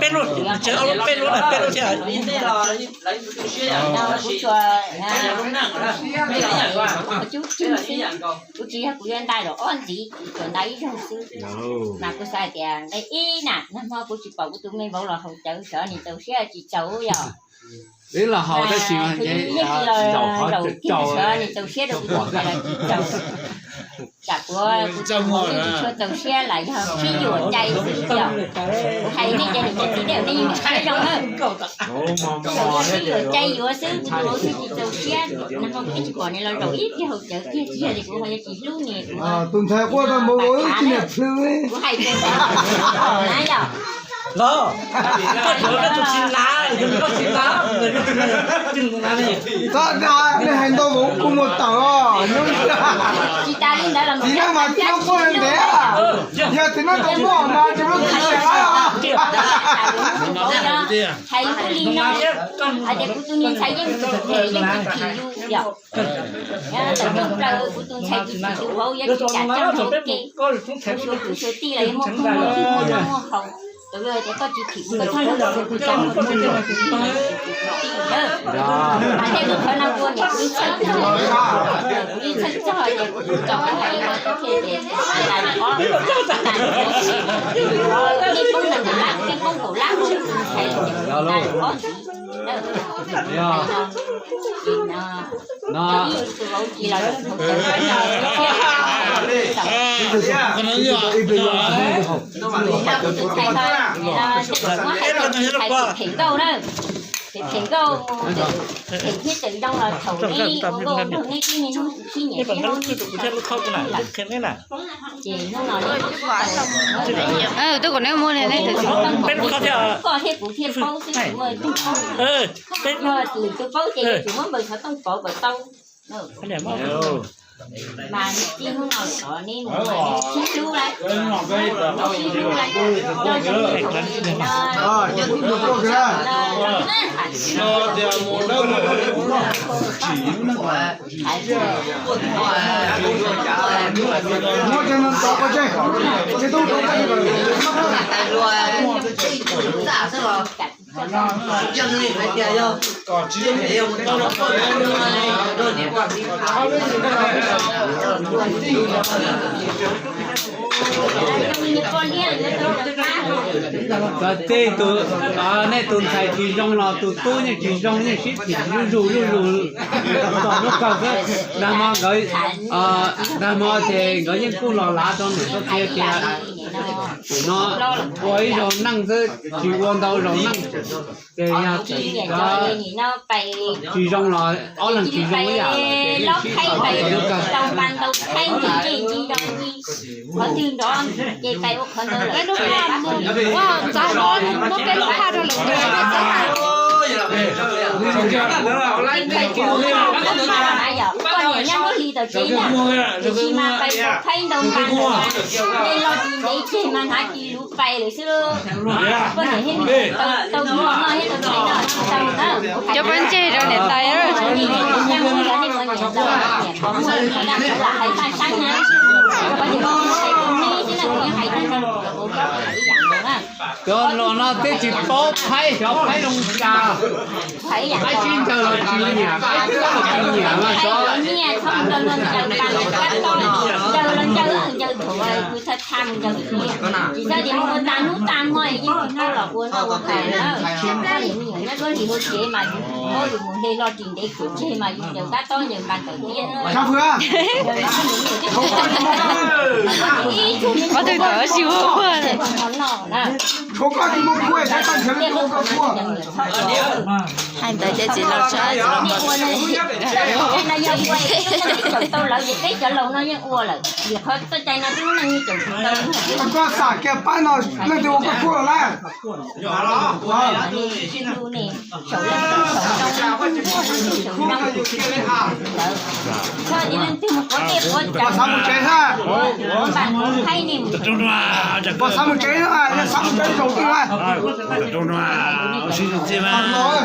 Peb lub, tsev ob lub, peb lub na, peb lub thiab. Kuv tsuas cub cwg xwb, kuv tsis yog kuv yuav ntais los ob ntxiv, kuv tsuas ntais ib zaug xwb. Mas kuv xav hais tias nqe ib na, nag hmo kuv tsis pom kuv tus me vauv los haus cawv, xyov nws txaus siab tsis txaus yom. Ib los haus tab sis yeej tsis los zaum kiag, xyov nws txaus siab rau kuv tus ntxhais los tsis txaus. Tsam kuv, kuv tus ntxhais yeej tsis tshua txaus siab, lam yog sib yuam cai xwb yom. Kuv hais nej cov niam cov txiv tej zaum nej yeej siab zoo na. Txawm yog sib yuam cai yuav xwb, kuv tus vauv thiaj tsis txaus siab. Nag hmo kuv twb tsis pom nws los zaum ib pliag haus cawv kiag, tsis yog li kuv ho yuav tsis hlub nws, kuv tus ntxhais quaj tau npaum ua ib tug niam plhws li. Kuv hais tias na yom. Los, koj cov koj tus tsis nav, yog koj tsis nav, tsis nav li. Txhob dag, nej hais ntau vauv kuv mus tawm os. Tsis tas li ntawd los txiv neej mas tsis muaj quaj ntev, yog txiv neej tau muaj mas tsis muaj txiv neej. Hais li no, hais tias kuv tus niag ntxhais yeej tsis them, yeej tsis phim yus yom. Tawm rooj plaws kuv tus ntxhais tsis phim yus vauv, yuav tsis kam coj mus ua ke. Kuv suav kwv suav tij los yuav muaj phooj muaj ywg muaj noj muaj haus. Thaum lawv tias koj tsis phim kuv, koj txhob hlub kuv, kuv cas kuv tsis phim kuv tus tij na. Mas thiaj kuv qhov no ua niam kuv ib txheej txog, kuv ib txheej txog ces kuv tus txaus kuv hais li no, kuv thiaj tias tas ob, tas nej poob nees nkaum lab, nej poob kaum lab, kuv tus ntxhais tas ob ntxiv. Phem nkauj na, phem nkauj, phem thiab tseem zoo los thaum neb ua nkauj nraug neb tib niaj hnub sib nyiam sib hlub, ces hnub no twb kom neb muab li neb tus koj thiab kuv thiaj paub xwb, kuv muaj tus paub, yog lwm tus paub ces yuav tsum muab npawg xov tooj pauv kom tau. Mas txij hnub no kom neb mus sib hlub lawm, sib hlub lawm, coj tsis mus thaum li no. Txawm tej tus, nej tus ntxhais tsis zoo los tus tub yeej tsis zoo, yeej sib phim zuj zus zuj zus txog hnub kawg xwb. Nag hmo nkawd, nag hmo ces nkawd yeej kuj los lav rau niam rau txiv tias no ua ib zaug neej xwb, tsis ua ntau zaus neej. Ces yog tsis zoo los ob leeg tsis zoo ib yam, tau npa ntau thaib nti ncej nti nto nti, qhov twg nrov ces pais ua qhov ntawd lawm. Muab peb lub phaj rau lawm. Koj niam nyob nruab hlis tom tsev na, tiam sis mas pais ua thaib ntau npa ntawd, nej los tsis ntev tseg mas hnav tis luv pais lawm xwb lauj. Poj niam thiab me nyuam tau tau muag noj thiab tau txhais noj tsis tau na. Cov pab ntseg rau niam tais. Niam tais lam hais paj sab na, poj niam thiab me nyuam txhais tus neb xwb na, kuv yeej hais tag nrho rau kuv ib yam nkaus na. Cov los no twb tsis paub Thaib, xyov Thaib zoo li cas. Thaib sib ncaws los tsis nyiam, Thaib sib ncaws los tsis nyiam, mas xyov. Nyiaj txhob mus ncaws los ncaws pas los kab toj, ncaws los ncaws ncaws thaum kuv txhaj txhaj mus ncaws tsis nyiam. Tsis txhob tias mus ua tag hnub tag hmo yeej tsis paub los ua noj ua haus na. Poj niam me nyuam nyob nruab hlis hauv tsev mas yus paub yus mus hle hlo tsis ntev khwv tseg mas yus ncaws kab toj ncaws pas tawm tiaj. Ob tug tod tsis ua quaj. Hais ntawd ces tsis los tshab. Koj xam kiag pab no leej twg ua koj kuj los lawm. Pom xav mus tsev xwb, pom xav mus tsev xwb, xav mus tsev zaum twg lawm.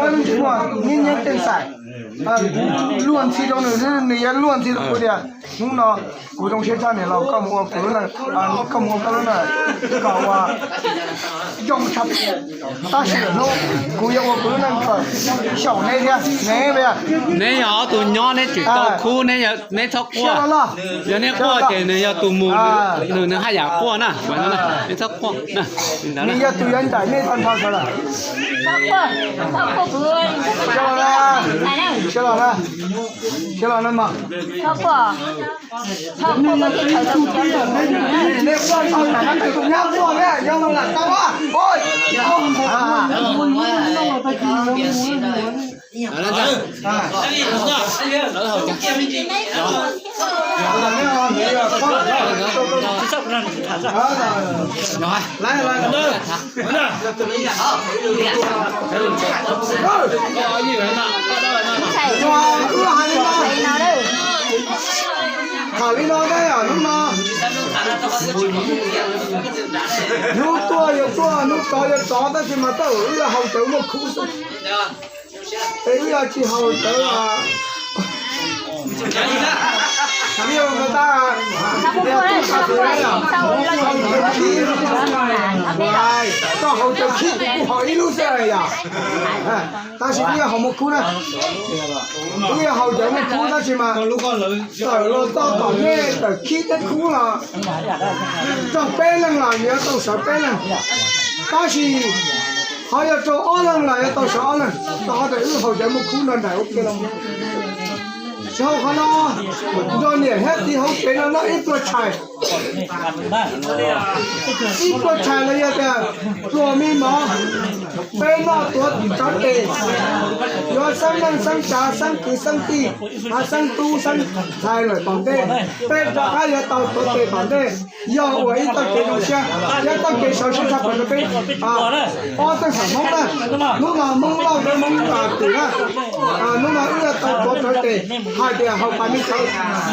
Muaj nyiaj nyiaj tej xais, kuv luag ntxhi rau nws, nws yuav luag ntxhi rau kuv tias hnub no kuv zoo siab tshaj niam laus, koj mus ua kuv lub neej, koj mus ua koj lub neej kom ua zoo tshaj. Tab sis lwm hnub kuv yuav ua kuv lub neej kom xyaum neb thiab ne. Neb yog ob tug nyob neb tseem tau khub, neb txhob quaj. Yog neb quaj ces nws yog tus mus, nws nws haj yam quaj na. Neb txhob quaj. Nws yog tus yuav ncaim neb tag nrho sawv daws. Siab los na, siab los na mas. Neb quaj tau na, nyab quaj thiab, yog los lam tau. Tham li no, hnub no, hnub tuaj yog tuaj, hnub tsov yog tsov, tab sis mas tau wb yog haus cawv muaj khub xwb. Es wb yog tsis haus cawv, yog tus khib, koj haus cawv khib, kuv haus ib lub xwb yom. Tab sis wb yog haus muaj khub na, wb yog haus cawv muaj khub tab sis mas tawm los txog tom nej tawm khib thiab khub los txog peb leeg los yuav tau sawv peb leeg, tab sis ho yog rau ob leeg los yuav tau sawv ob leeg, rau qhov tias wb haus cawv muaj khub no nraim ua ke los. Tsis haus qhov no, nrog niam thiab txiv hauv tsev no noj ib pluag tshais, ib pluag tshais los yog tias pluas me mov, peb noj tuav cov tes, yuav xeeb leej xeeb tsav, xeeb kwv xeeb tij, xeeb tub xeeb ntxhais lawm tom ntej, peb rov qab yuav tau tuav tes tom ntej. Yog ua ib txoj kev zoo siab, yog txoj kev sawv siab tshaj plaws rau peb ob txheej xam Hmoob na. Hnub no Hmoob Lauj thiab Hmoob Twm na, hnub no wb yuav tau tuav cov tes hais tias haus pas me txhawv,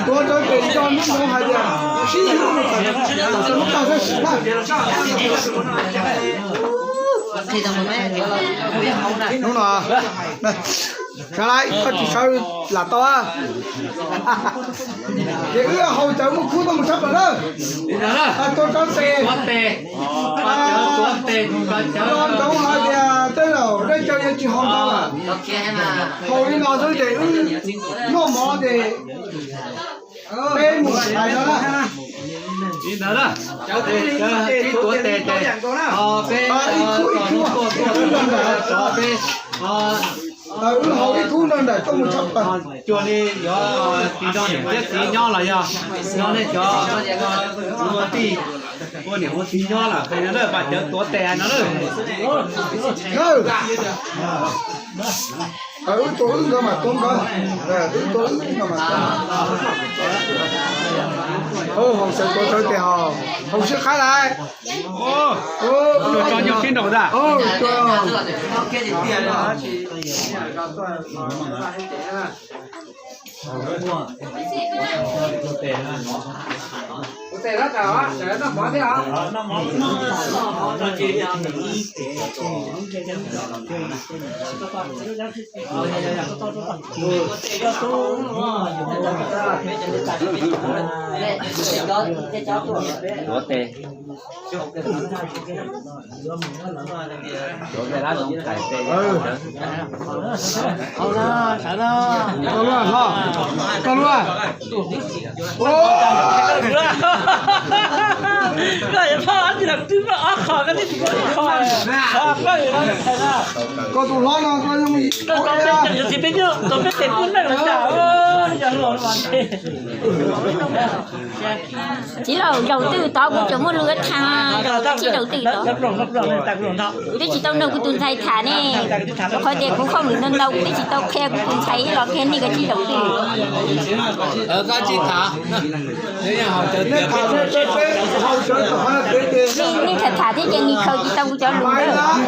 tuav cov tes nco hnub no hais tias sib hlub, tam sim Hmoob tau sab sim na. Hnub no, Sav Lais, koj tsis sawv lam tau. Ces wb haus cawv muaj khub tau mus tshaj plaws na. Tuav cov tes, nco ntsoov hais tias tej zaum dej cawv yuav tsis haus ntau lawm. Haus li no xwb ces wb noj mov ces peb mus hais no na. Li ntawd na, cov tes, cov tes, peb ib khub ib khub, peb wb haus ib khub no ntawm tuaj mus tshaj plaws. Cuag li yuav tsis nrog niam thiab txiv nyob los yog nrog nej cov ua tij ua niam ua txiv nyob lawm hais no lawm, pas cawv tuav tes hais no lawm. Wb tuav wb nkawd mas tuav nkawd, wb tuav wb nkawd mas tuav. Haus cawv tuav cov tes ho haus siab qab lais. Tuav tes. Koj luaj, koj luaj. Koj tus hlob no koj yeej Txiv laus, zaum twg tod kuv tseem muaj lus yuav tham, zaum txiv laus twg tod. Kuv twb tsis tau nrog kuv tus ntxhais tham ne, rau qhov tias kuv hauj lwm ntau ntau, kuv twb tsis tau qhia kuv tus ntxhais los kiag nej, koj tsis zaum twg. Nej tham tham thiab ces nws khaws tsis tau kuv cov lus lawm.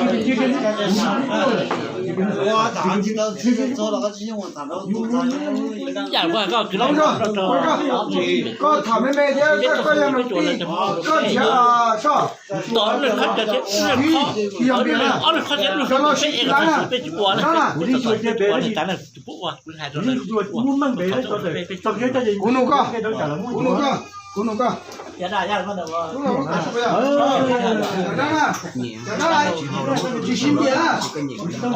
Koj tham me me thiab koj yog nws tij, koj nrhiav soj. Tsis yog npias na, cov no siv tsis laib na. No na, kuv nug koj, kuv nug koj, kuv nug koj. Cov dab na, cov dab na, tsis siv npias na.